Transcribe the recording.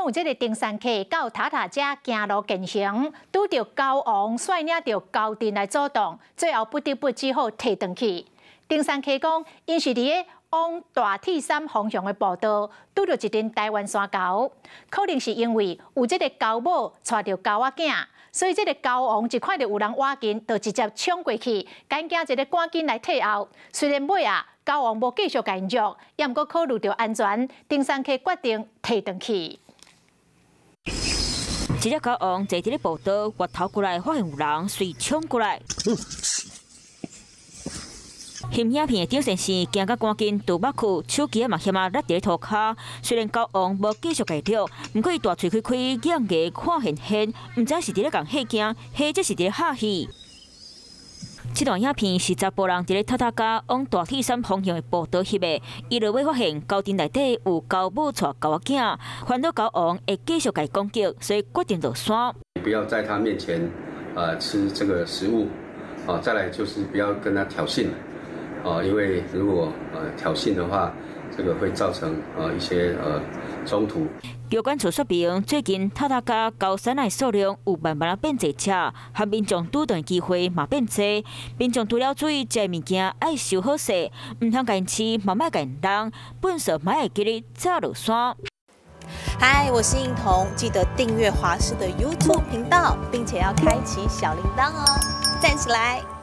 有這个登山客到塔塔遮行路健行，拄著猴王率領著猴陣來阻擋，最後不得不只好退轉去。登山客講，𪜶是佇咧往大鐵山方向的步道，拄著一陣台灣山猴，可能是因為有這个猴母帶著猴仔囝，所以這个猴王一看著有人倚近，就直接衝過去，趕緊一个趕緊來退後。雖然尾仔，猴王無繼續共𪜶虐，也毋過考慮著安全，登山客決定退轉去。一隻猴王坐佇咧步道，越頭過來，發現有人，隨衝過來。翕影片的張先生驚甲趕緊逃北去，手機嘛險仔落佇咧塗跤。雖然猴王無繼續共虐，毋過伊大喙開開，眼牙看現現，毋知是佇咧共嚇驚，或者是佇咧拍戲。這段影片是查埔人佇咧塔塔加往大鐵山方向的步道翕的，伊落尾發現猴陣內底有猴母帶猴仔囝，煩惱猴王會繼續共攻擊，所以決定落山。不要在他面前，吃這個食物，啊，再來就是不要跟他挑釁，啊，因為如果挑釁的話，這個會造成一些衝突。機關處說明，最近塔塔加猴山的數量有慢慢仔變濟隻，和民眾拄著的機會嘛變濟。民眾除了注意這物件愛收好勢，毋通共𪜶飼，嘛莫共𪜶弄，糞埽嘛會記得早落山。嗨，我是應彤，記得訂閱華視的 YouTube 頻道，並且要開啟小鈴鐺哦，讚起來！